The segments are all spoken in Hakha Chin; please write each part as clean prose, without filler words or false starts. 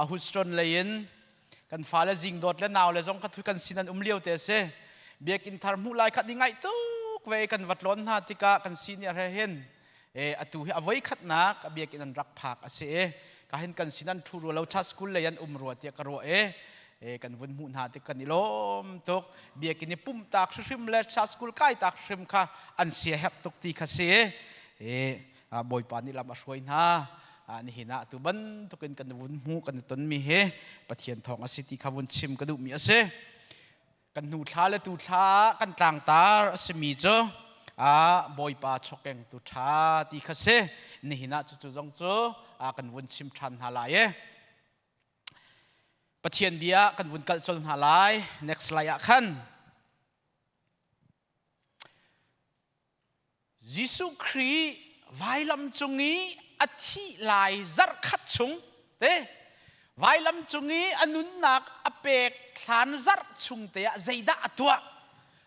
Houston lei in kan fale zingdawt le nau le zong kha kan sin an um lio te a si. Biakinn thar hmuh lai kha ni ngaih tuk ve kan va tlawn hna tikah kan senior he hin atu hi a voi khatnak biakinn an rak phak a si i ka hin kan sin an ṭhu rua lo cha school lei an um rua tiah ka ruah i kan vun hmuh hna tik kan i lawm tuk. Biakinn i pumh tak hrim le cha school kai tak hrim kha an sia herh tuk ti kha si i Bawipa nih lam a hruai hna. Nihin ah tu bantukin kan vun hmuh kan i tonmi hi Pathian thawng a si ti kha vun chim ka duhmi a si. Kan hnu thla le tu thla kan tlangtar a simi cu a Bawipa chokeng tu ṭha ti kha si. Nihin ah cucu zong cu kan vun chim ṭhan hna lai i Pathian bia kan vun kalh colh hna lai. Next slide ah khan Jesuh Khrih vailam cung i a thih lai zarhkhat chung te, vailam cung i a nunnak a pek hlan zarh chung te ah zeidah a tuah,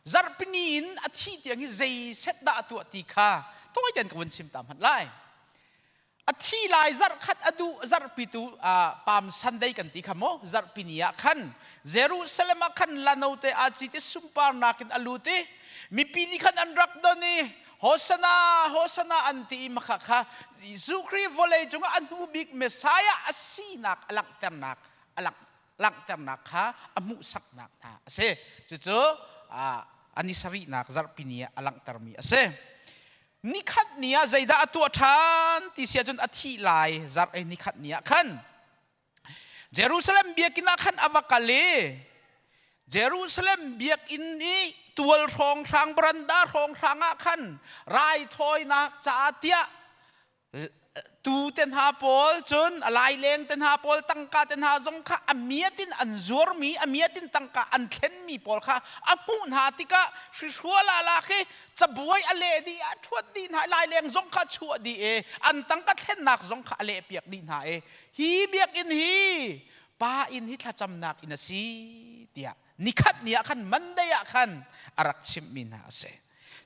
zarhpini in a thih tiang hi zei set dah a tuah ti kha tawi tein ka vun chim ta hmanh lai. A thi lai zarhkhat a duh zarhpi tu Palm Sunday kan ti kha maw, zarhpi ni ah khan Jerusalem ah khan lano te aa cit i sunparnak in a lut i mipi nih khan an rak don i Hosana, Hosana an ti i makha kha Jesuh Khrih vawlei cungah a hnu bik Messiah a sinak a langhternak a langhternak kha a hmuhsaknak hna a si. Cucu a ni sarihnak zarhpi ni ah a langhtermi a si. Nikhat ni ah zeidah a tuah ṭhan ti si ahcun, a thih lai zarh i nikhat ni ah khan Jerusalem biakinn ah khan a va kal i Jerusalem biakinn i tual hrawnghrang, baranda hrawnghrang ah khan raithawinak caah tiah tu te hna pawl, cun a laileng te hna pawl, tangka te hna zong kha a miat in an zuarmi, a miat in tangka an thlenmi pawl kha a hmuh hna tikah hrihrual ah lak i cabuai a leh dih, a ṭhuat dih hna, laileng zong kha a chuah dih i an tangka thlennak zong kha a lehpiak dih hna i hi biakinn hi pa inn hi thlacamnak inn a si tiah nikhat ni ah khan, Monday ah khan a rak chimhmi hna a si.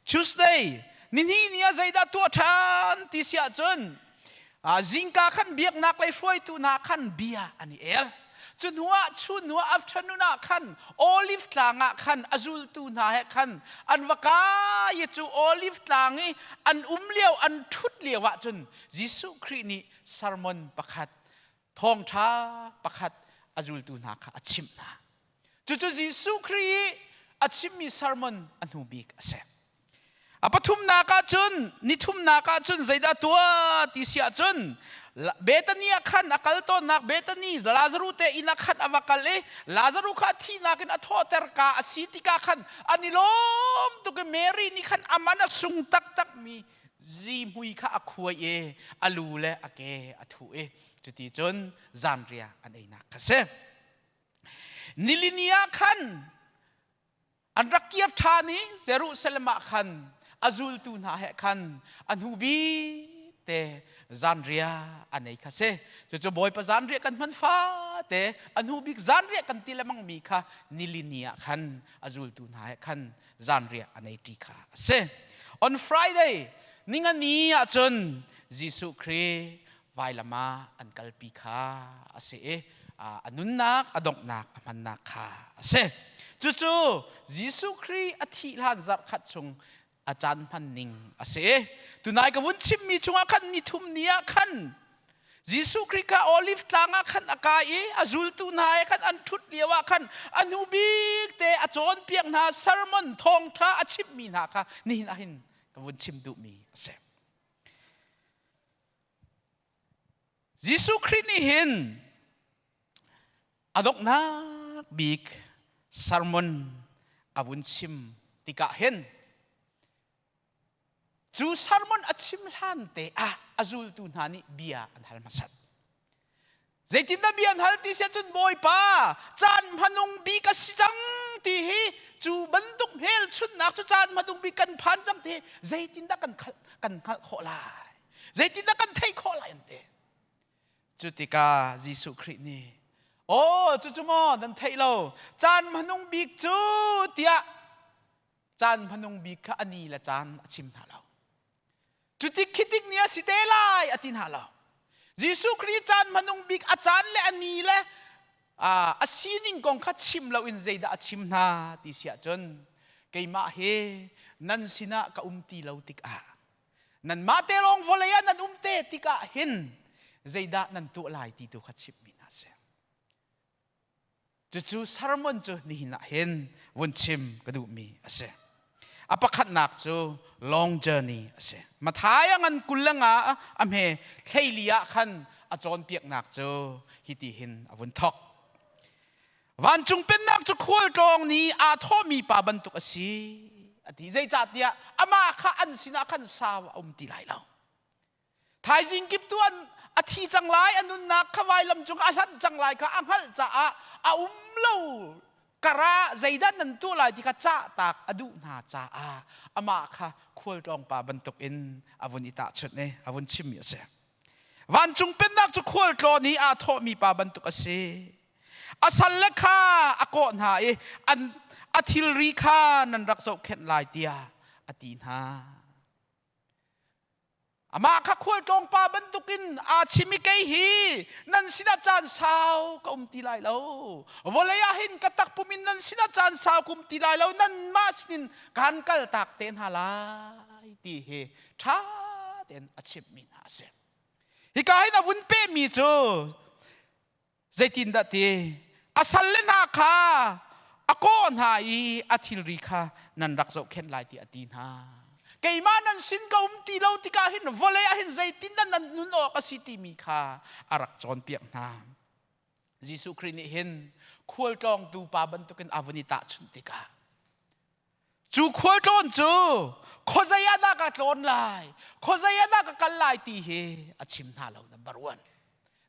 Tuesday, nihnih ni ah zeidah tuah ṭhan ti si ahcun, zingka khan biaknak lei hruaitu hna khan bia an i el. Cu hnuah chun hnuah, afternoon ah khan Olive tlang ah khan a zultu hna he khan an va kai i cu Olive tlang i an um lio, an ṭhut lio ah cun Jesuh Khrih nih sermon pakhat, thawngṭha pakhat a zultu hna kha a chimh hna. Cucu Jesuh Khrih i a chimmi sermon a hnu bik a si. A pathumnak ah cun, nithumnak ah cun zeidah tuah ti si ahcun, Bethany ah khan a kal tawnnak Bethany, Lazaru te inn ah khan a va kal i Lazaru kha thihnak in a thawhter ka a si tikah khan an i lawm tuk i Mary nih khan a man a sung taktakmi zihmui kha a khuai i a lu le a ke a thuh i cuti cun zanriah an einak kha si. Nilini ah khan an rak kir ṭhan i Jerusalem ah khan a zultu hna he khan a hnu bik te zanriah an ei kha si. Cucu Bawipa zanriah kan hman fate a hnu bik zanriah kan ti lemang mi kha nilini ah khan a zultu hna he khan zanriah an ei ṭi kha a si. On Friday, ningani ah cun Jesuh Khrih vailam ah an kalpi kha a si i a nunnak a donghnak a hmannak kha a si. Cucu Jesuh Khrih a thih hlan zarh khat chung a caan hman ning a si. Tunai ka vun chimmi chungah khan nithum ni ah khan Jesuh Khrih kha Olive tlang ah khan a kai i a zultu hna he khan an ṭhut lio ah khan a hnu bik te a cawnpiak hna sermon, thawngṭha a chimhmi hna kha nihin ah hin ka vun chim duhmi a si. Jesuh Khrih nih hin a donghnak bik sermon a vun chim tikah hin cu sermon a chim hlan te ah a zultu hna nih bia an hal hmasat. Zeitindah bia an hal ti si ahcun, Bawipa, caan hmanung bik a si cang ti hi, cu bantuk hmelchunhnak cu caan hmanung bik kan phan cang ti hi zeitindah kan kan hngalh khawh lai? Zeitindah kan theih khawh lai? an ti. Cu tikah Jesuh Khrih nih, "Aw, cucu maw nan theih lo caan hmanung bik cu?" tiah caan hmanung bik kha a ni le caan a chim hna lo. Cutik khitik ni a si te lai a ti hna lo. Jesuh Khrih caan hmanung bik a caan le a ni le a sining kong kha chim loin zeidah a chim hna ti si ahcun keimah he nan sinah ka um ti lo tikah nanmah te lawng vawlei ah nan um te tikah hin zeidah nan tuah lai ti tu kha chimmi hna si. Cucu sermon cu nihin ah hin vun chim ka duhmi a si. A pakhatnak cu long journey a si. Matthai a ngan 25 a hme 14 ah khan a cawnpiaknak cu hiti hin a vun thok. Vancung pennak cu khualtlawng nih aa thawhmi pa bantuk a si a ti. Zeicahtiah amah kha an sinah khan sau a um ti lai lo. Thaizing kip tu an a thi cang lai, a nunnak kha vailam cung a hlanh cang lai kha a hngalh caah a um lo kara zeidah nan tuah lai ti kha cahtak a duh hna caah amah kha khualtlawng pa bantuk in a vun i tahchunh i a vun chimmi a si. Vancung pennak cu khualtlawn i aa thawhmi pa bantuk a si. A salle kha a kawh hna i an a thilri kha nan rak zohkhenh lai tiah a ti hna. Amah kha khualtlawng pa bantukin aa chim i kei hi nan sinah caan sau ka um ti lai lo. Vawlei ah hin ka takpum in nan sinah caan sau ka um ti lai lo. Nanmah sinin kaan kaltak te hna lai ti hi ṭha tein a chimhmi hna a si. Hika hin a vun pehmi cu Zeitindah ti a salle hna kha a kawh hna i a thilri kha nan rak zohkhenh lai ti a ti hna. Keimah nan sin ka um ti lo tikah hin vawlei ah hin zeitindah nan nun awk a si timi kha a rak cawnpiak hna. Jesuh Khrih nih hin khualtlawngtu pa bantukin a vun i tahchunh tikah cu khualtlawn cu khuazei ah dah ka tlawn lai khuazei ah dah ka kal lai ti hi a chim hna lo number one.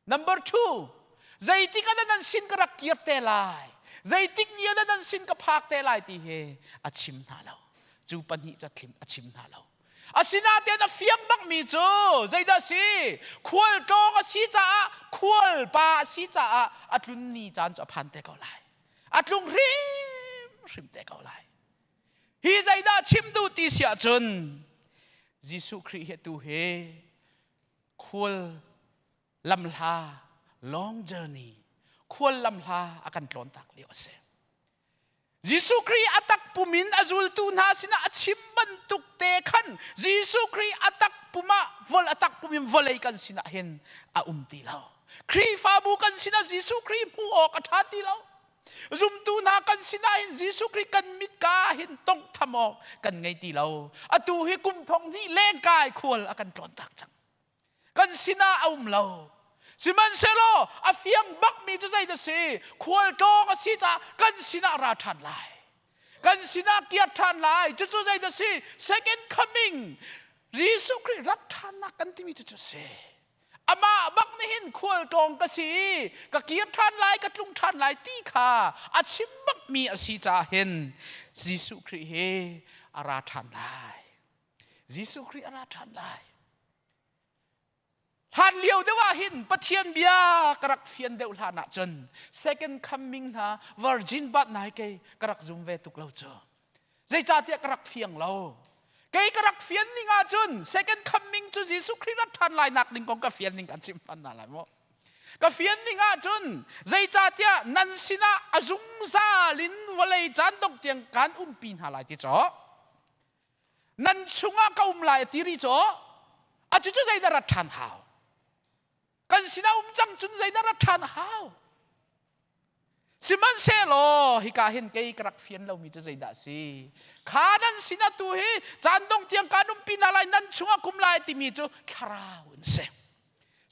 Number two, zeitik ah dah nan sin ka rak kir te lai zeitik ni ah dah nan sin ka phak te lai ti hi a chim hna lo. Cu pahnih cu a chim hna lo. Asinain a fiang bakmi cu zeidah si? Khualtlawng a si caah, khualpa a si caah a tlun ni caan cu a phan te ko lai, a tlung hrimhrim te ko lai. Hi zeidah chim duh ti si ahcun Jesuh Khrih hi tu hi khual lamhla, long journey, khual lamhla a kan tlawn tak lio a si. Jesuh Khrih a takpum in a zultu hna sinah a chim bantuk te khan Jesuh Khrih a takpum ah vol a takpum in vawlei kan sinah hin a um ti lo. Khrihfabu kan sinah Jesuh Khrih hmuh awk a ṭha ti lo. Zumtu hna kan sinah hin Jesuh Khrih kan mit ka hin tonghtham awk kan ngei ti lo. Atu hi kum 2000 lengkai khual a kan tlawn tak cang. Kan sinah a um lo. Sihmanhsehlaw a fiang bakmi cu zei dah si? Khualtlawng a si caah kan sinah ra ṭhan lai. Kan sinah kiar ṭhan lai. Cucu zei dah si? Second coming. Jesuh Khrih rat ṭhannak kan timi cu cu si. Amah bak nih hin khualtlawng ka si, ka kir ṭhan lai, ka tlung ṭhan lai ti kha a chim bakmi a si caah hin Jesuh Khrih hi a ra ṭhan lai. Jesuh Khrih a ra ṭhan lai. Hlan lio deuh ah hin Pathian bia ka rak fian deuh hlan ah cun second coming hna, virgin birth hna hi kei ka rak zum ve tuk lo cu. Zeicahtiah ka rak fiang lo. Kei ka rak fian ning ahcun second coming cu Jesuh Khrih rat ṭhan lai nak ding kong ka fian ning kan chim hman hna lai maw? Ka fian ning ahcun zeicahtiah nan sinah a zungzal in vawlei caan dongh tiang kan umpi hna lai ti caw. Nan chungah ka um lai a ti rih caw. A cucu zeidah rat ṭhan hau? Kan sinah um cang cun zeidah rat ṭhan hau? Sihmanhsehlaw hika hin kei ka rak fian lomi cu zeidah a si? Kha nan sinah tu hi caan dong tiang kaan umpi hna lai, nan chungah kum lai timi cu thlarau in si.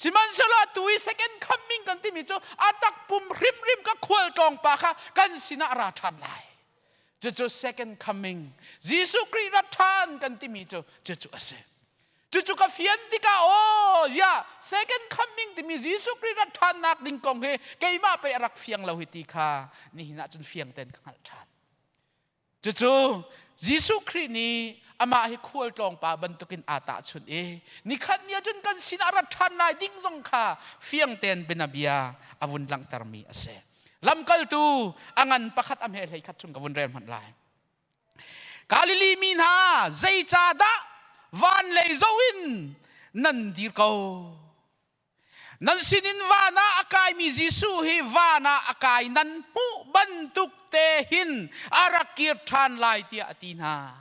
Sihmanhsehlaw atu i second coming kan timi cu a takpum hrimhrim ka khualtlawng pa kha kan sinah a ra ṭhan lai. Cucu second coming, Jesuh Khrih rat ṭhan kan timi cu cucu a si. Cucu ka fian tikah aw ya second coming timi Jesuh Khrih rat ṭhannak ding kong hi keimah pei a rak fiang lo hi ti kha nihin ah cun fiang tein ka hngalh ṭhan. Cucu Jesuh Khrih nih amah hi khualtlawng pa bantukin aa tahchunh i nikhat ni ahcun kan sinah rat ṭhan lai ding zong kha fiang tein bianabia a vun langhtermi a si. Lamkaltu a ngan pakhat a hme 11 chung ka vun rel hmanh lai. Galilee mi hna, zeicahdah van lei zoh in nan dir ko? Nan sinin van ah a kaimi Jesuh hi van ah a kai nan hmuh bantuk te hin a rak kir ṭhan lai tiah a ti hna.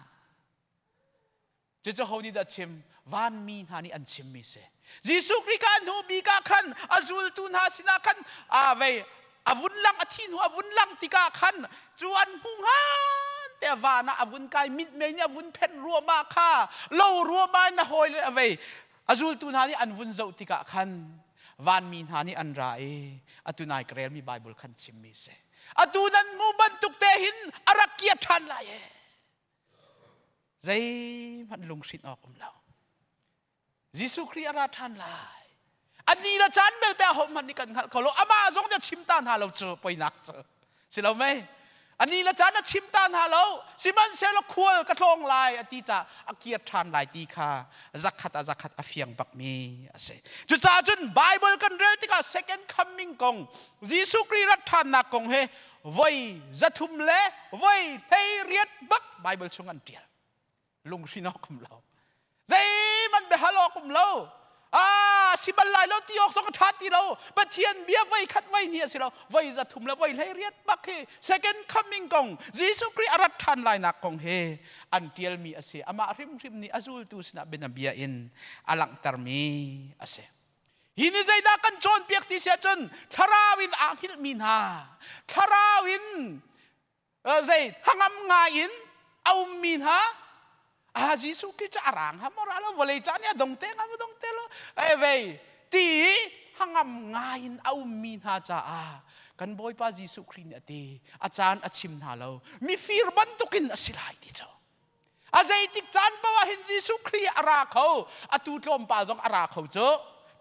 Cucu ho nih dah chim? Vanmi hna nih an chimmi si. Jesuh Khrih ka hnu bik ah khan a zultu hna sinah khan a vei a vun lang a thi hnu a vun lang tikah khan cu an hmu ngan te van ah a vun kai mitmei nih a vun phenh ruahmah kha lo ruahmah in a hawi le a vei a zultu hna nih an vun zoh tikah khan vanmi hna nih an ra i atu nai ka relmi Bible khan chimmi si. Atu nan hmu bantuk te hin a rak kir ṭhan lai e. Zeihmanh lunghrinh awk um lo. Jesuh Khrih a ra ṭhan lai. A ni le caan belte ahohmanh nih kan hngalh kho lo. Amah zong nih a chim ta hna lo cu poinak cu. Si lo mei? A ni le caan a chim ta hna lo. Sihmanhsehlaw khual ka tlawng lai a ti caah a kir ṭhan lai ti kha zakhat ah zakhat a fiang bakmi a si. Cucaah cun Bible kan rel tikah second coming kong, Jesuh Khrih rat ṭhannak kong he voi 300 le voi 18 bak Bible chung an ṭial. Lunghrin awk um lo. Zeihmanh biahal awk um lo. Ah, si bal lai lo ti awk zong a ṭha ti lo. Pathian bia voi khat voi hnih a si lo. Voi 300 le voi 18 bak hi second coming kong Jesuh Khrih a rat ṭhan lai nak kong he an ṭialmi a si. Amah hrimhrim nih a zultu sinah bianabia in a langhtermi a si. Hi nih zeidah kan cawnpiak ti si ahcun thlarau in aa hngilhmi hna, thlarau in zei hangam ngai in a ummi hna, ah Jesuh Khrih cu a rang ha maw ra lo, vawlei ca nih a dong te nga maw dong te lo, e vei ti hangam ngai in a ummi hna caah kan Bawipa Jesuh Khrih nih a ti, a caan a chim hna lo, mifir bantukin a si lai ti cu. A zeitik caan paoh ah hin Jesuh Khrih a ra kho. Atu tlawmpal zong a ra kho cu.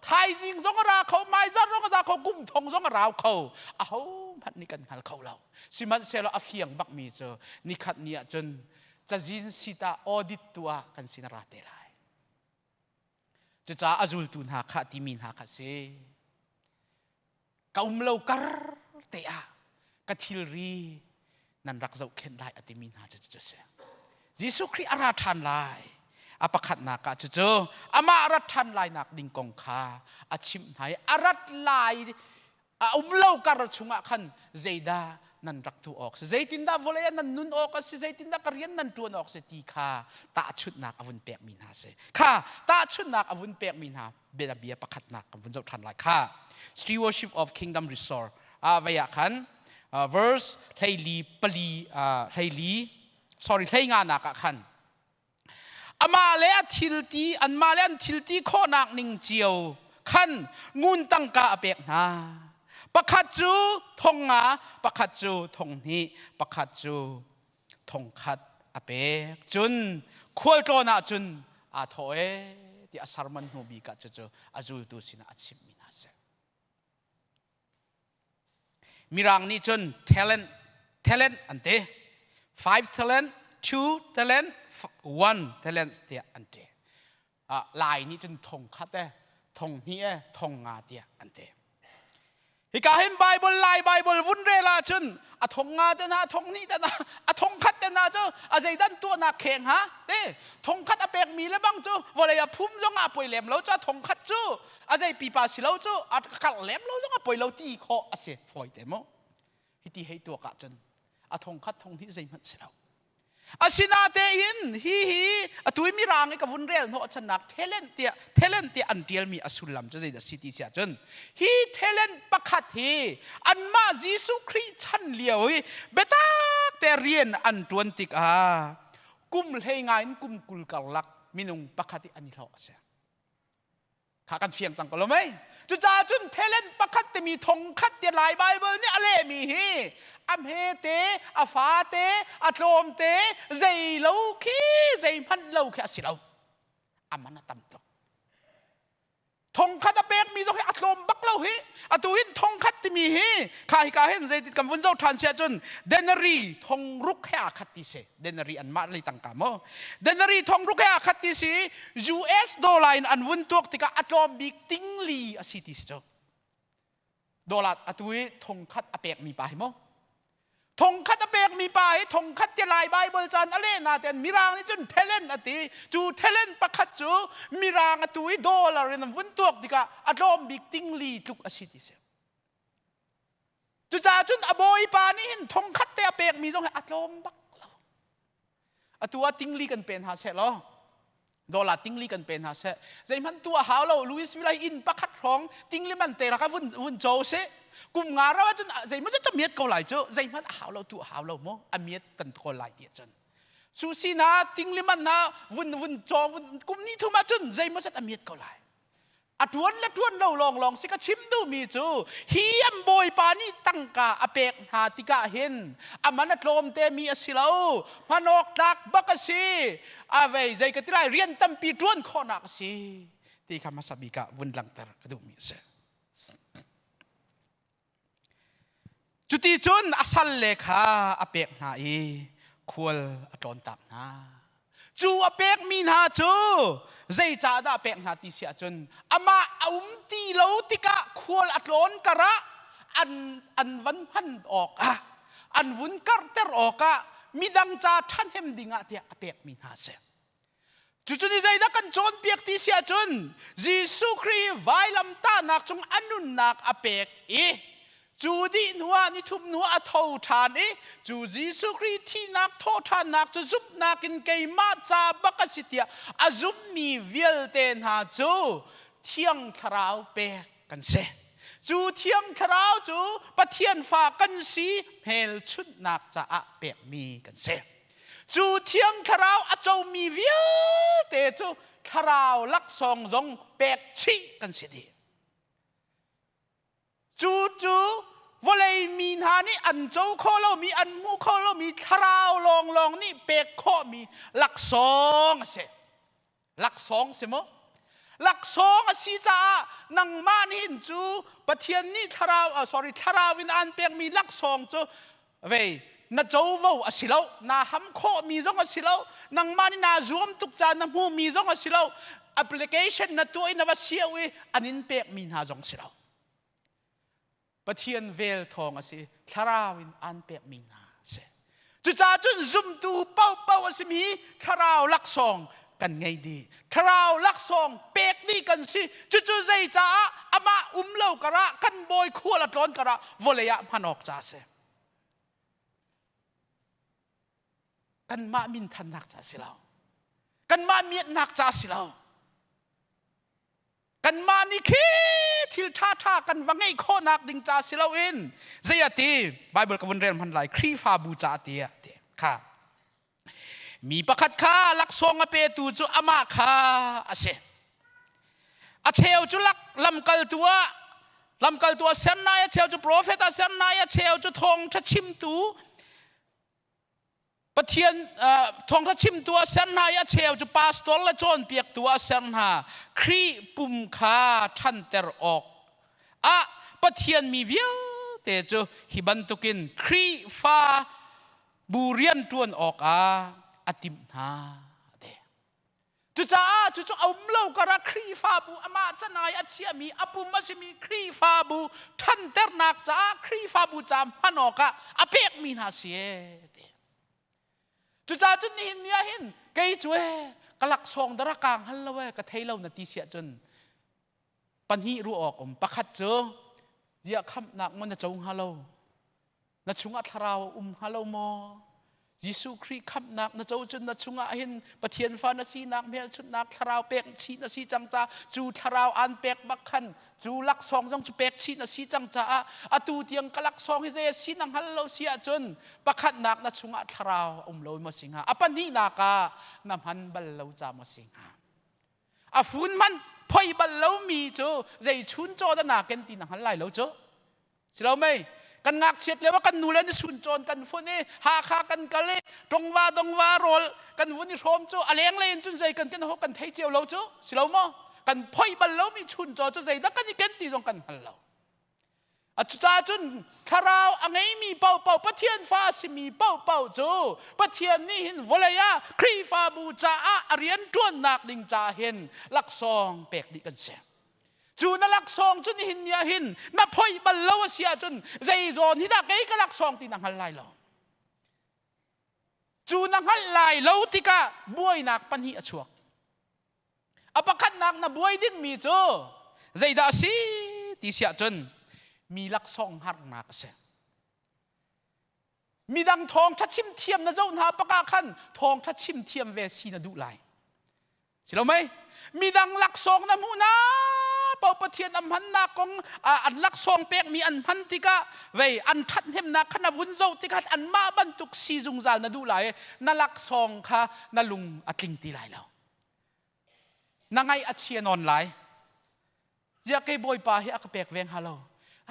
Thaizing zong a ra kho, maizar zong a ra kho, kum thong zong a rau kho. Aho hmanh nih kan hngal kho lo. Sihmanhsehlaw a fiang bakmi cu nikhat ni ah cun cazin sita audit tu ah kan sin a ra te lai. Cucaah a zultu hna kha timi hna kha si. Ka um lo kar te ah ka thilri nan rak zohkhenh lai a timi hna cu cu si. Jesuh Khrih a ra ṭhan lai. A pakhatnak ah cucu amah rat ṭhan lai nak ding kong kha a chimh hna i a rat lai a um lo kar chungah khan zeidah nan rak tuah awk si zeitindah vawlei ah nan nun awk a si zeitindah ka rian nan ṭuan awk si ti kha tahchunhnak a vun pekmi hna si kha tahchunhnak a vun pekmi hna bianabia pakhatnak kan vun zoh ṭhan lai kha stewardship of kingdom resource a vei ah khan verse 14 pali 14 sorry 15 nak ah khan amah le a thilti anmah le an thilti khawhnak ning cio khan ngun tangka a pek hna pakhat cu 5,000 pakhat cu 2,000 pakhat cu 1,000 a pek cun khualtlawn ah cun aa thawh e ti a sermon hnu bik ah cucu a zultu sinah a chimmi hna si Mirang nih cun talent talent an ti five talent two talent one talent tiah an ti Lai nih cun 1,000 e 2,000 e 5,000 tiah an ti Hika hin Bible Lai Bible vun rel ahcun a 5,000 te hna 2,000 te hna a 1,000 te hna cu a zeidan tuahnak kheng ha te 1,000 a pekmi le bang cu vawlei a phum zong ah poi lem lo cu a 1,000 cu a zei pipa si lo cu a karh lem lo zong a poi lo ti khawh a si fawi te mu hiti hei tuak ahcun a 1,000 2,000 zeihmanh si lo Asinatein hi hi atu i mirang i ka vun rel hnawh channak talent tiah talent tiah an ṭialmi a sullam cu zeidah si ti si ahcun hi talent pakhat hi anmah Jesuh Khrih chan lio i biatak te rian an ṭuan tikah kum 15 in kum 20 karlak minung pakhat i an i hlawh a si. Kha kan fiang cang ko lo mei? Cucaah cun talent pakhat timi 1,000 ti Lai Bible nih a lehmi hi a hmete, a fate, a tlawmte, zei lo khi, zeihmanh lo khi a si lo. A man a tam tuk. 1,000 a pekmi zong hi a tlawm bak lo hi. Atu hin 1,000 timi hi kha hika hin zeitit kan vun zoh ṭhan si ahcun denari 6,000 he aa khat ti si. Denari anmah lei tangka maw? Denari 6,000 he aa khat ti si. US dollar in an vun tuak tikah a tlawm bik 4,000 a si ti si cu. Dollar atu i 1,000 a pekmi pa hi maw? Thongkhat a pekmi pa hi thongkhat te lai Bible caan a leh na ten Mirang nih cun talent a ti. Cu talent pakhat cu Mirang atu i dollar in an vun tuak tikah a tlawm bik tingli tluk a si ti si. Cucaah cun a bawipa nih hin thongkhat te a pekmi zong hi a tlawm bak lo. Atu ah tingli kan pe hna seh law dollar tingli kan pe hna seh. Zeihmanh tu a hau lo. Louisville inn pakhat hrawng tingli man te raka vun vun cho seh. Kum nga ra cun zeimaw zat miat ko lai cu. Zeihmanh a hau lo tu a hau lo mu. A miat kan kawl lai ti cun. Susi na tingli man na vun vun cho vun kum ni thum ah cun zeimaw zat a miat ko lai. A ṭuan le ṭuan lo lawnglawng si ka chim duhmi cu hi an bawipa nih tangka a pek hna tikah hin a man a tlawmte mi a si lo hman awk tlak bak a si a vei zei ka ti lai rian tampi ṭuan khawhnak a si ti kha hmasa bik ah vun langhter ka duhmi a si. Cuti cun a salle kha a pek hna i khual a tlawntak hna. Cu a pekmi hna cu zeicahdah a pek hna ti si ahcun amah a um ti lo tikah khual a tlawn karah an, an van hman awkah an vun karhter awkah midang ca ṭhahnem dingah tiah a pekmi hna a si. Cucu ni zeidah kan cawnpiak ti si ahcun Jesuh Khrih vailamtahnak cung a nunnak a pek i cu dih hnuah nithum hnuah a tho ṭhan i cu Jesuh Khrih thihnak thawhṭhannak cu zumhnak in keimah ca bak a si tiah a zummi vialte hna cu Thiang Thlarau pek kan si. Cu Thiang Thlarau cu Pathian fa kan si hmelchunhnak caah pekmi kan si. Cu Thiang Thlarau a comi vialte cu thlarau laksawng zong pek chih kan si dih. Cu cu vawlei mi hna nih an co khawh lomi, an hmuh khawh lomi thlarau lawnglawng nih pek khawhmi laksawng a si. Laksawng si maw? Laksawng a si caah nangmah nih hin cu Pathian nih thlarau sorry thlarau in aan pekmi laksawng cu vei na covo a si lo naa ham khawhmi zong a si lo nangmah nih naa zuam tuk ca na hmuhmi zong a si lo application na tuah i na va siau i an in pekmi hna zong si lo Pathian vel thawng a si thlarau in aan pekmi hna a si cucaah cun zumtu paohpaoh a simi thlarau laksawng kan ngei dih thlarau laksawng pek dih kan si cucu zeicaah amah um lo karah kan bawi khual a tlawn karah vawlei ah hman awk ca a si kanmah minthannak ca a si lo kanmah miatnak ca a si lo Kanmah nih khi thil ṭhaṭha kan va ngeih khawhnak ding ca si loin zei a ti Bible ka vun rel hman lai Khrihfabu ca ti a ti kha mi pakhat kha laksawng a petu cu amah kha a si a cheu cu lak lamkaltu ah lamkaltu a ser nai a cheu cu profet a ser nai a cheu cu thawngṭha chimtu Pathian thawngṭha chimtu a ser hna i a cheu cu pastor le cawnpiaktu a ser hna. Khrih pum kha ṭhanter awk ah Pathian mi vialte cu hi bantukin Khrihfa bu rian ṭuan awkah a timh hna. Cucaah cucu a um lo karah Khrihfabu amah canai a chiahmi a pum a simi Khrihfabu ṭhanternak caah Khrihfabu ca hman awkah a pekmi hna si ee ti. Cucaah cun nihin ni ah hin kei cu ee ka laksawng dara kaa hngal lo ee ka thei lo na ti siah cun pahnih ruah awk um pakhat cu ziah khamhnak maw na co hnga lo Na chungah thlarau a um hnga lo maw? Jesuh Khrih khamhnak na co cun na chungah hin Pathian fa na sinak hmelchunhnak thlarau pek chih na si cang ca cu thlarau an pek bak khan cu laksawng zong cu pek chih na si cang caah atu tiang ka laksawng hi zei a si na hngal lo si ahcun pakhatnak na chungah thlarau a um lo maw si hnga a pahnihnak ah na hman bal lo ca maw si hnga a fun hmanh phoi bal lomi cu zei chun caw dah naa ken ti na hngal lai lo cu Si lo mei? Kan ngakchiat lio ah kan nu le ni sun cawn kan fun i Hakha kan kal i tongva dongva rawl kan vun i hrawm cu a leng lei in cun zei kan kan ho kan thei cio lo cu si lo maw? Kan phoi bal lomi chun caw cu zeidah kan i ken ti zong kan hngal lo. A cucaah cun thlarau a ngeimi paohpaoh Pathian fa a simi paohpaoh cu Pathian nih hin vawlei ah Khrihfabu caah a rian ṭuannak ding caah hin laksawng pek dih kan si. Cu na laksawng cu nihin ni ah hin na phoih bal lo a si ahcun zei zawn hi dah kei ka laksawng ti na hngal lai lo. Cu na hngalh lai lo tikah buainak pahnih a chuak. A pakhatnak na buai dingmi cu zeidah a si ti si ahcun mi laksawng hngarnak a si. Midang thawngṭha chim thiam na zoh hna pakah khan thawngṭha chim thiam ve si na duh lai. Si lo mei? Midang laksawng na hmuh na paoh Pathian a hmannak kong an laksawng pekmi an hman tikah vei an ṭhathnemnak kha na vun zoh tikah anmah bantuk si zungzal na duh lai na laksawng kha na lung a tling ti lai lo. Na ngaih a chia nawn lai. Ziah kei Bawipa hi a ka pek ve hnga lo.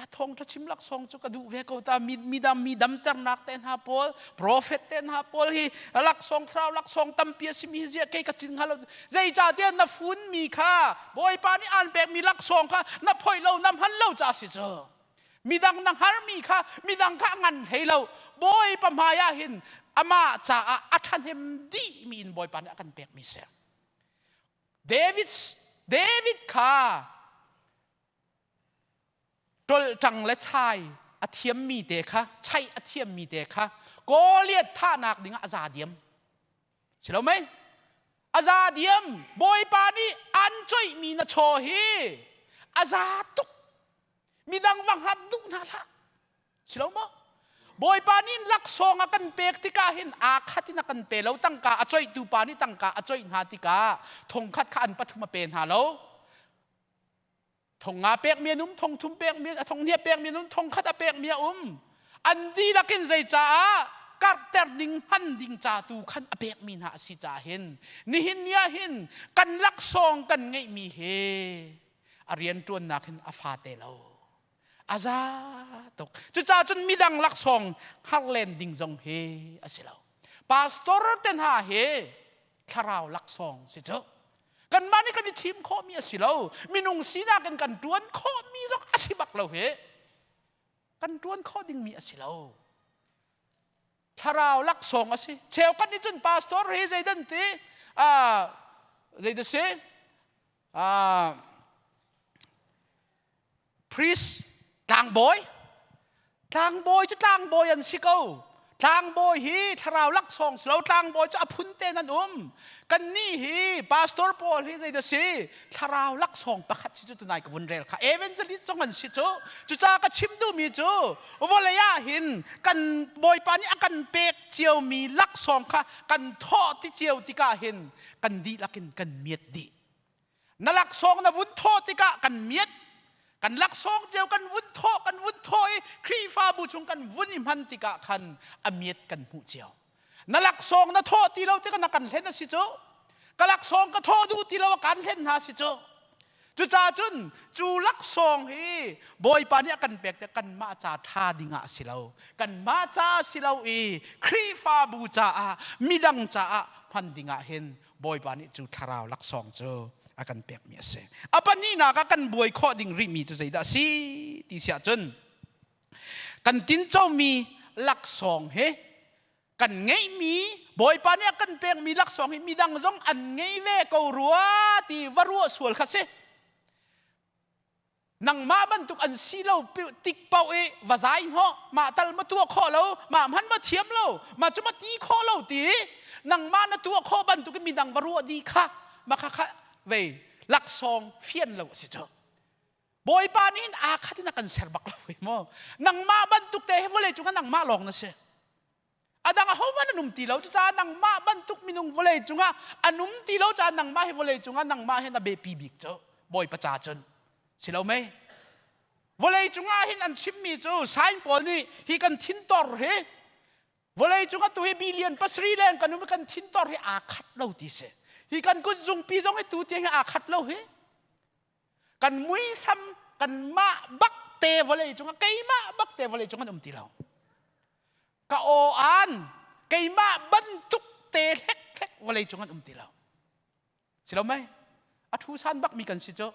A thawngṭha chim laksawng cu ka duh ve ko ta mi midam mi damternak te hna pawl prophet te hna pawl hi laksawng thlarau laksawng tampi a simi hi ziah kei ka cin hnga lo zeicahtiah na funmi kha Bawipa nih aan pekmi laksawng kha na phoih lo na hman lo ca si cu midang na hngarmi kha midang kha a ngan hlei lo Bawipa hmai ah hin amah caah a ṭhahnem dihmi in Bawipa nih a kan pekmi si David David kha ṭolṭang le chai a thiammi te kha chaih a thiammi te kha Goliath thahnak dingah a za diam. Si lo mei? A za diam. Bawipa nih an coihmi na chaw hi a za tuk. Midang va hngat duh hna hlah. Si lo maw? Bawipa nih laksawng a kan pek tikah hin aa khat in a kan pe lo. Tangka a coihtu pa nih tangka a coih hna tikah thongkhat kha an pathum a pe hna lo. Thong nga pekmi an um, thong thum pekmi, thong hnih pekmi an um, thong khat a pekmi a um. An dihlak in zeicaah karhter ding hman ding ca tu khan a pekmi hna a si caah hin nihin ni ah hin kan laksawng kan ngeihmi hi a rianṭuannak hin a fate lo. A za tuk. Cucaah cun midang laksawng hngar len ding zong hi a si lo. Pastor te hna hi thlarau laksawng si cu. Kanmah nih kan i thim khawhmi a si lo. Minung sinak in kan ṭuan khawhmi zong a si bak lo hi. Kan ṭuan khawh dingmi a si lo. Thlarau laksawng a si. Cheukhat nih cun pastor hi zeidan ti? Zeidah si? Priest tlangbawi tlangbawi cu tlangbawi an si ko tlangbawi hi thlarau laksawng si lo tlangbawi cu a phun te nan um kannih hi pastor pawl hi zeidah si thlarau laksawng pakhat si cu tunai ka vun rel kha evangelist zong an si cu cucaah ka chim duhmi cu vawlei ah hin kan bawipa nih a kan pek ciomi laksawng kha kan thawh ti cio tikah hin kan dihlak in kan miat dih Na laksawng na vun thawh tikah kan miat kan laksawng cio kan vun thawh kan vun thawh i Khrihfabu chung kan vun i hman tikah khan a miat kan hmuh cio. Na laksawng na thawh ti lo tikah na kan hlen a si cu. Ka laksawng ka thawh duh ti lo a kan hlen hna si cu. Cucaah cun cu laksawng hi Bawipa nih a kan pek te kanmah ca ṭha ding ah a si lo. Kanmah ca a si lo i Khrihfabu caah midang caah hman ding ah hin Bawipa nih cu thlarau laksawng cu a kan pekmi a si. A pahnihnak ah kan buai khawh ding rihmi cu zeidah a si ti si ahcun kan tincomi laksawng hi kan ngeihmi Bawipa nih a kan pekmi laksawng hi midang zong an ngei ve ko rua ti va ruah sual kha si. Nangmah bantuk an si lo tik paoh i va zai hnawh mah tal ma tuah khawh lo mah hman ma thiam lo mah cu ma ti khawh lo ti nangmah na tuah khawh bantuk in midang va ruah dih kha ma kha kha vei laksawng fian lo a si cu Bawipa nih hin aa khat in a kan ser bak lo maw nangmah bantuk te hi vawlei cungah nangmah lawng na si A dang ahohmanh an um ti lo. Cucaah nangmah bantuk minung vawlei cungah an um ti lo caah nangmah hi vawlei cungah nangmah hin a biapi bik cu Bawipa ca cun si lo mei? Vawlei cungah hin an chimmi cu sign pawl nih hi kan thintor hi vawlei cungah tu hi billion pasarih leng kan um i kan thintor hi aa khat lo ti si. Hi kan kutzungpi zong hi tu tiang hi aa khat lo hi. Kan muisam kanmah bak te vawlei cungah keimah bak te vawlei cung an um ti lo. Ka aw an keimah bantuk te hlek hlek vawlei cung an um ti lo. Si lo mei? A thu san bak mi kan si cu.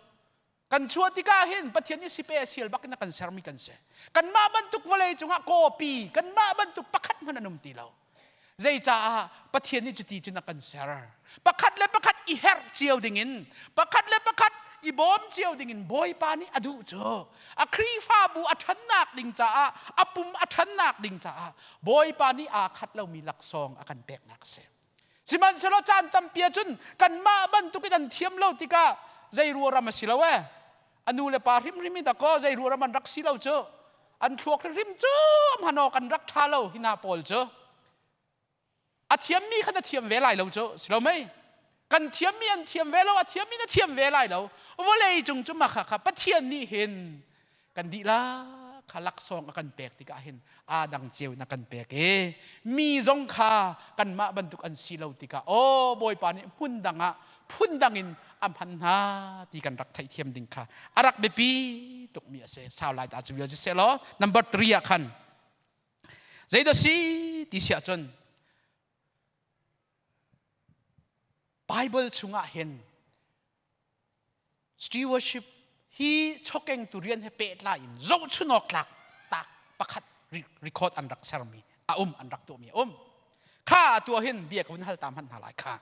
Kan chuah tikah hin Pathian nih sipe a sial bak in a kan sermi kan si. Kanmah bantuk vawlei cungah kawpi, kanmah bantuk pakhat hmanh an um ti lo. Zeicaah Pathian nih cuti cun a kan ser. Pakhat le pakhat i herh cio dingin, pakhat le pakhat i bawm cio dingin Bawipa nih a duh cu a Khrihfabu a ṭhannak ding caah a pum a ṭhannak ding caah Bawipa nih aa khat lomi laksawng a kan peknak a si. Sihmanhsehlaw caan tampi ahcun kanmah bantukin an thiam lo tikah zei ruaram a si lo ee. A nu le pa hrimhrim hi dakaw zei ruaram an rak si lo cu. An thluak hrimhrim cu hmanawk an rak ṭha lo hi hna pawl cu. A thiammi kha na thiam ve lai lo cu si lo mei? Kan thiammi an thiam ve lo, a thiammi na thiam ve lai lo. Vawlei cung cu mah kha Pathian nih hin kan dihlak kha laksawng a kan pek tikah hin aa dang cio in a kan pek i mi zong kha kanmah bantuk an si lo tikah aw Bawipa nih hmun dang ah phun dang in a hman hna ti kan rak theihthiam ding kha a rak biapi tukmi a si. Sau lai ta cu vial si seh law number 3 ah khan zeidah si ti si ahcun Bible chungah hin stewardship hi chokengtu rian he pehtlai in zohchun awk tlak tak pakhat record an rak sermi a um an rak tuahmi a um. Kha atu ah hin bia ka vun hal ta hmanh hna lai kha.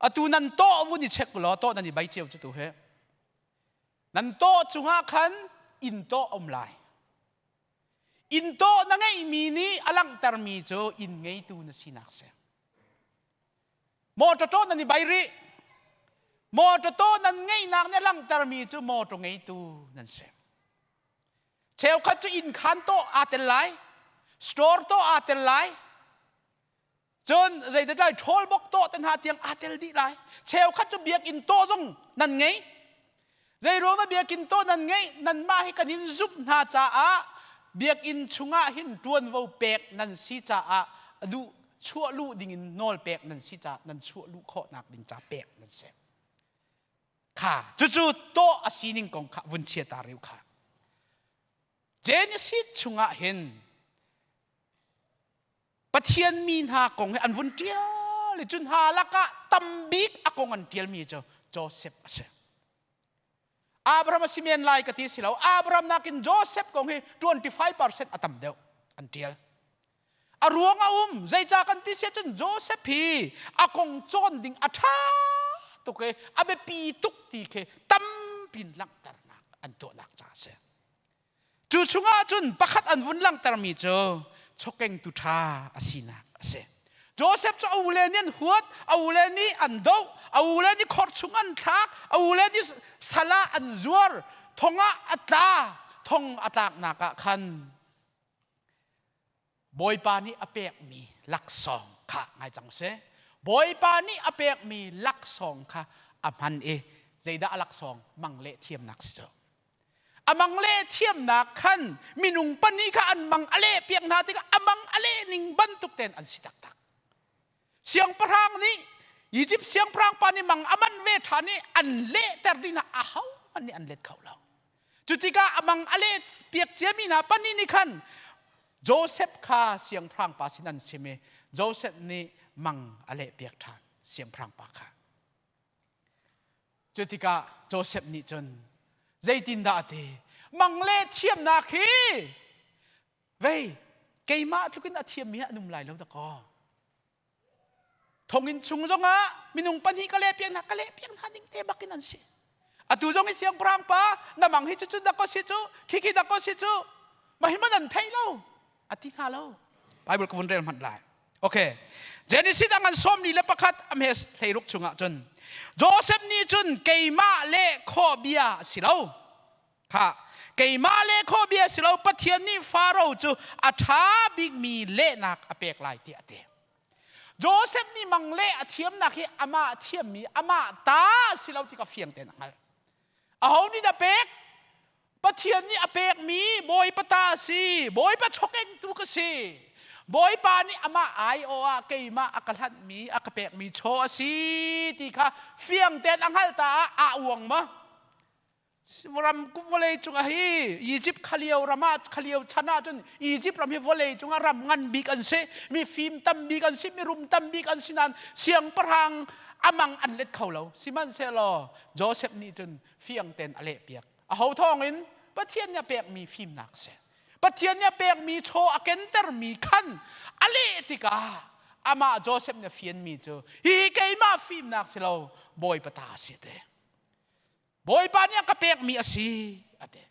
Atu nan tawh vun i check law tawh nan i bai cio cu tu he. Nan tawh cungah khan inn tawh um lai. Inn tawh na ngeihmi nih a langhtermi cu inn ngeitu na sinak si. Mawṭaw taw nan i bai rih. Mawṭaw taw nan ngeihnak nih a langhtermi cu mawṭaw ngeitu nan si. Cheukhat cu inn khaan tawh aa tel lai, store tawh aa tel lai, cun zeidah ṭhawl bok tawh te hna tiang aa tel dih lai. Cheukhat cu biakinn tawh zong nan ngei. Zeiruang dah biakinn tawh nan ngeih? Nanmah hi kan in zumh hna caah biakinn chungah hin ṭuanvo pek nan si caah duh chuah luh dingin nawl pek nan si caah nan chuah luh khawhnak ding ca pek nan si. Kha cucu tawh a sining kong kha vun chia ta reu kha. Genesis chungah hin Pathian mi hna kong hi an vun ṭial i cu hna lakah tambik a kong an ṭialmi cu Joseph a si. Abraham a si men lai ka ti si lo. Abraham nakin Joseph kong hi 25% a tam deuh an ṭial. A ruang a um. Zeicah kan ti si ahcun Joseph hi a kong cawn ding a ṭha tuk i a biapi tuk ti khi tampin langhternak an tuahnak ca a si. Cu chungah cun pakhat an vun langhtermi cu chawkengtu ṭha a sinak a si. Joseph cu a ule nih an huat, a ule nih an doh, a ule nih khor chung an thlak, a ule nih sal ah an zuar, thong ah a tla, thong a tlaknak ah khan Bawipa nih a pekmi laksawng kha ngai cang seh. Bawipa nih a pekmi laksawng kha a hman i zeidah a laksawng mang leh thiamnak si cu. A mang leh thiamnak khan minung pahnih kha an mang a leh piak hna tikah a mang a leh ning bantuk tein an si taktak. Siangpahrang nih Egypt siangpahrang pa nih mang a manh ve ṭhan i an lehter ding hna ahohmanh nih an let kho lo. Cu tikah a mang a leh piak ciami hna pahnih nih khan Joseph kha siangpahrang pa sin an chim i Joseph nih mang a leh piak ṭhan siangpahrang pa kha. Cu tikah Joseph nih cun zeitindah a ti? Mang leh thiamnak hi Vei, keimah tluk in a thiammi an um lai lo dakaw. Thonginn chung zongah minung pahnih ka leh piak hna, ka leh piak hna ning te bak in an si. Atu zong i siangpahrang pa na mang hi cu cu dakaw si cu, khi khi dakaw si cu, mah hi man an thei lo, a ti hna lo. Bible ka vun rel hmanh lai. Okay. Genesis a ngan 41 a hme 16 chungah cun Joseph nih cun keimah le khaw bia a si lo. Kha keimah le khawh bia si lo Pathian nih Faro cu a ṭha bikmi lehnak a pek lai tiah a ti. Joseph nih mang leh a thiamnak hi amah thiammi amah ta si lo ti kha fiang tein a hngalh. Aho nih dah pek? Pathian nih a pekmi Bawipa ta a si. Bawipa chawkengtu ka si. Bawipa nih amah aiawh ah keimah a ka hlanhmi a ka pekmi chaw a si ti kha fiang tein a hngalh ta ah aa uang ma? Ram vawlei cungah hi Egypt khalio ram ah khalio chan ah cun Egypt ram hi vawlei cungah ram ngan bik an si mi fim tam bik an si mi rum tam bik an si nain siangpahrang amang an let kho lo. Sihmanhsehlaw Joseph nih cun fiang tein a leh piak. A ho thawng in? Pathian nih a pekmi fimnak si. Pathian nih a pekmi chaw a kentermi khan a leh tikah amah Joseph nih a fianmi cu hihi keimah fimnak si lo Bawipa ta a si te. Bawipa nih a ka pekmi a si a ti.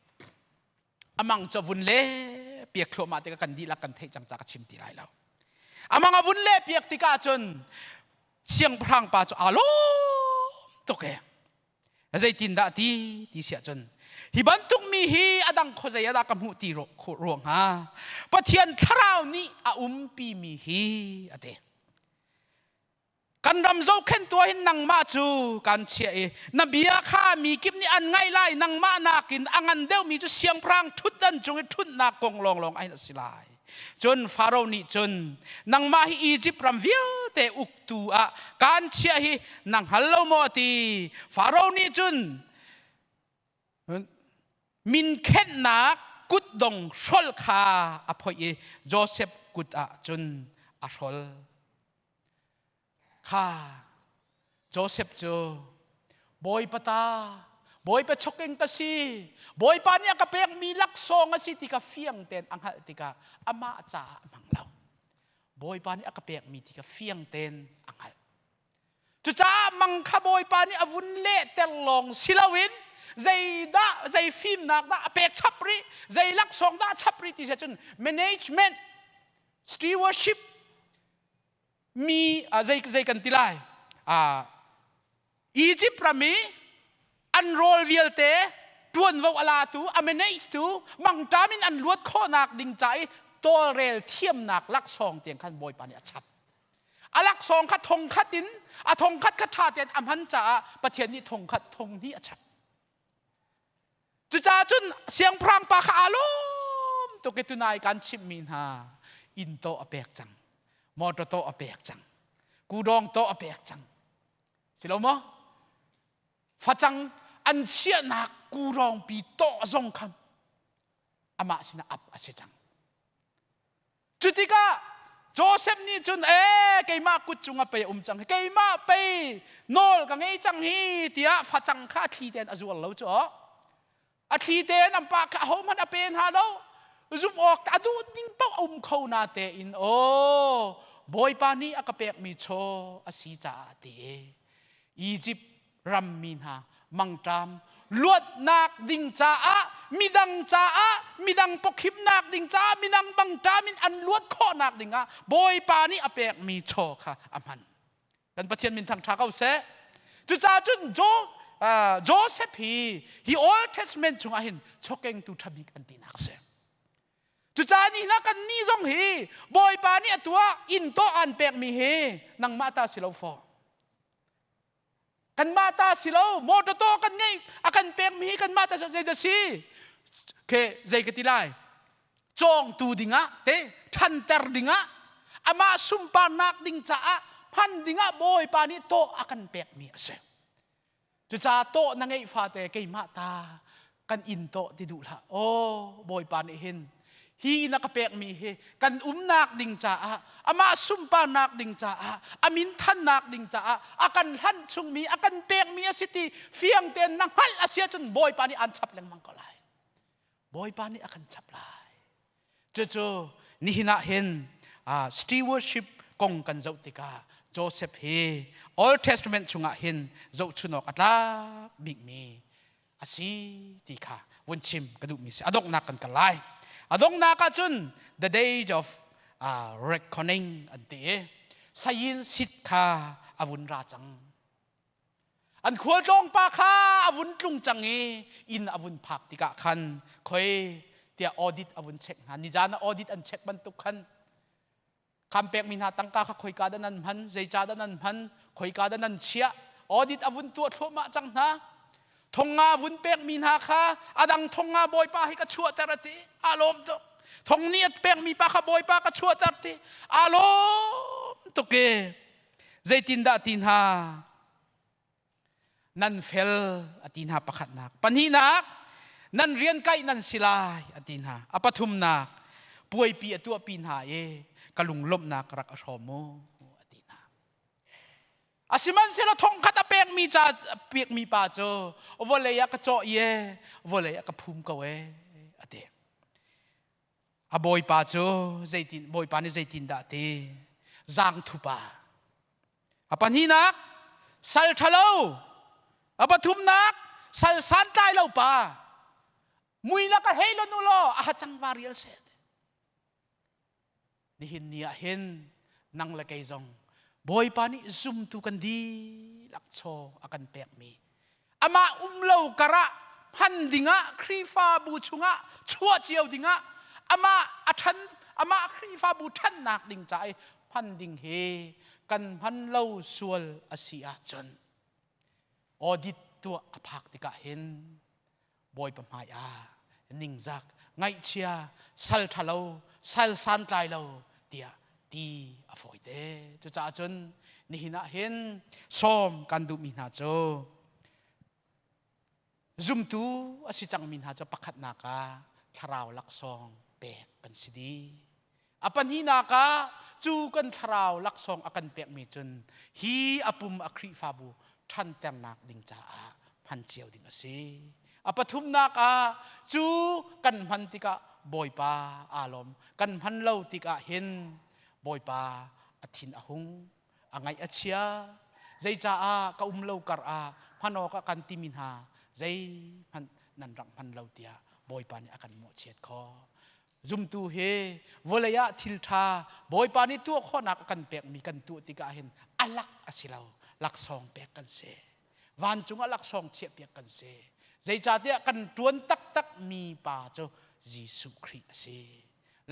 Amang cu a vun le piak thluahmah tikah kan dihlak kan theih cang ca ka chim ti lai lo. Amang a vun le piak tikah cun siangpahrang pa cu aa lawm tuk e. Zeitindah ti ti siah cun hi bantuk mi hi a dang khuazei ah dah ka hmuh ti ruang hnga Pathian thlarau nih a umpi mi hi a ti. Kan ram zohkhenhtu ah hin nangmah cu kan chiah i na bia kha mi kip nih an ngaih lai. Nangmah nakin a ngan deuhmi cu siangpahrang ṭhutdan cung i ṭhutnak kong lawnglawng ah hin a si lai. Cun Faro nih cun nangmah hi Izipt ram vialte uktu ah kaan chiah hi na hngal lo maw a ti. Faro nih cun minkhenhnak kutdong hrol kha a phoih i Josef kut ah cun a hrol. Kha Josef cu Bawipa ta, Bawipa chokeng ka si, Bawipa nih a ka pekmi laksawng a si ti kha fiang tein a hngalh tikah amah caah a hmang lo. Bawipa nih a ka pekmi ti kha fiang tein a hngalh. Cucaah mang kha Bawipa nih a vun lehter lawng si loin zeidah zei fimnak dah a pek chap rih, zei laksawng dah a chap rih ti si ahcun management, stewardship mi zei zei kan ti lai Egypt ram i an rawl vialte ṭuanvo a latu a manage tu mangṭam in an luat khawhnak ding ca i tawlrel thiamnak laksawng tiang khan Bawipa nih a chap. A laksawng kha thong khat in a thong khat kha ṭha tein a hman caah Pathian nih thong khat thong hnih a chap. Cucaah cun siangpahrang pa kha aa lawm tuk i tunai kan chimhmi hna inn tawh a pek cang, motor tawh a pek cang, kudawng tawh a pek cang. Si lo maw? Facang an chiahnak kurawngpi tawh zong kha amah sinah ap a si cang. Cutikah Joseph nih cun ee keimah kut cungah pei a um cang hi keimah pei nawl ka ngei cang hi tiah facang kha a thli tein a zuar lo cu a thli tein an pa kha ahohmanh a pe hna lo zumh awk a duh ding paoh a um kho na tein aw Bawipa nih a ka pekmi chaw a si caah ti Egypt rammi hna mangṭam luatnak ding caah midang caah midang pawkhimnak ding caah midang mangṭam in an luat khawhnak dingah Bawipa nih a pekmi chaw kha a hman. Kan Pathian min thangṭha ko seh. Cucaah cun Joseph hi hi Old Testament chungah hin chawkengtu ṭha bik an tinak a si. Cucaah ni hna kan nih zong hi Bawipa nih a tuah inn tawh aan pekmi hi nangmah ta si lo faw. Kanmah ta si lo motor to kan ngei a kan pekmi hi kanmah ta zei dah si ke zei ka ti lai cawngtu dingah te ṭhanter dingah amah sunparnak ding caah hman dingah Bawipa nih tawh a kan pekmi a si. Cucaah tawh na ngeih fate keimah ta kan inn tawh ti duh hlah. Aw Bawipa nih hin hi na ka pekmi hi kan umnak ding caah amah sunparnak ding caah a min thannak ding caah a kan hlanh chungmi a kan pekmi a si ti fiang tein na hngalh a si ahcun Bawipa nih aan chap lengmang ko lai. Bawipa nih a kan chap lai. Cucu nihin ah hin stewardship kong kan zoh tikah Joseph hi Old Testament chungah hin zohchun awk a tlak bikmi a si ti kha vun chim ka duhmi si. A donghnak kan kal lai. A donghnak ah cun the day of reckoning an ti i sayin sit kha a vun ra cang. An khualtlawng pa kha a vun tlung cang i inn a vun phak tikah khan khoi tiah audit a vun check hna. Nizan ah audit an check bantuk khan kham pekmi hna tangka kha khoika dah nan hman, zeicah dah nan hman, khoika dah nan chiah, audit a vun tuah thluahmah cang hna. Thongnga vun pekmi hna kha a dang thongnga bawipa hi ka chuahter a ti. Aa lawm tuk. Thong nih a pekmi pa kha bawipa ka chuahter ti. Aa lawm tuk i Zeitindah ti hna? Nan fel a ti hna pakhatnak. Pahnihnak, nan rian kaih nan si lai a ti hna. A pathumnak, puaipi a tuahpi hna i ka lunglawmhnak rak a hrawm u a ti hna. Asihmanhsehlaw thongkhat a pekmi ca pekmi pa cu vawlei ah ka cawh ye, vawlei ah ka phum ko e a ti. A bawipa cu zeitin bawipa nih zeitindah a ti? Zaangthupa. A pahnihnak sal ṭhalo. A pathumnak Sal santlai lo pa. Mui na ka hei lo nu law a hacang va rial se. Nihin ni ah hin nang le kei zong Bawipa nih zumtu kan dihlak chaw a kan pekmi amah um lo karah hman dingah Khrihfabu chungah chuah cio dingah amah a ṭhan amah Khrihfabu ṭhannak ding ca i hman ding hi kan hman lo sual a si ahcun audit tuah a phak tikah hin Bawipa hmai ah ningzak ngaihchia sal ṭhalo sal santlai lo tiah ti a fawite. Cucaah cun nihin ah hin sawm kan duhmi hna cu zumtu a si cangmi hna cu pakhatnak ah thlarau laksawng pek kan si dih. A pahnihnak ah cu kan thlarau laksawng a kan pekmi cun hi a pum a Khrihfabu ṭhanternak ding caah hman cio ding a si. A pathumnak ah cu kan hman tikah Bawipa aa lawm. Kan hman lo tikah hin Bawipa a thin a hung, a ngaih a chia. Zeicaah ka um lo kar ah hman awk ah kan timi hna zeihmanh nan rak hman lo tiah Bawipa nih a kan mawhchiat khawh. Zumtu hi vawlei ah thil ṭha Bawipa nih tuah khawhnak a kan pekmi kan tuah tikah hin a lak a si lo, laksawng pek kan si. Vancung ah laksawng chiahpiak kan si. Zeicahtiah kan ṭuan taktak mi pa cu Jesuh Khrih a si.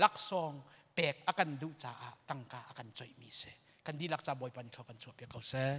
Laksawng pek a kan duh caah tangka a kan coihmi si. Kan dihlak ca Bawipa nih thlua kan chuahpiak ko seh.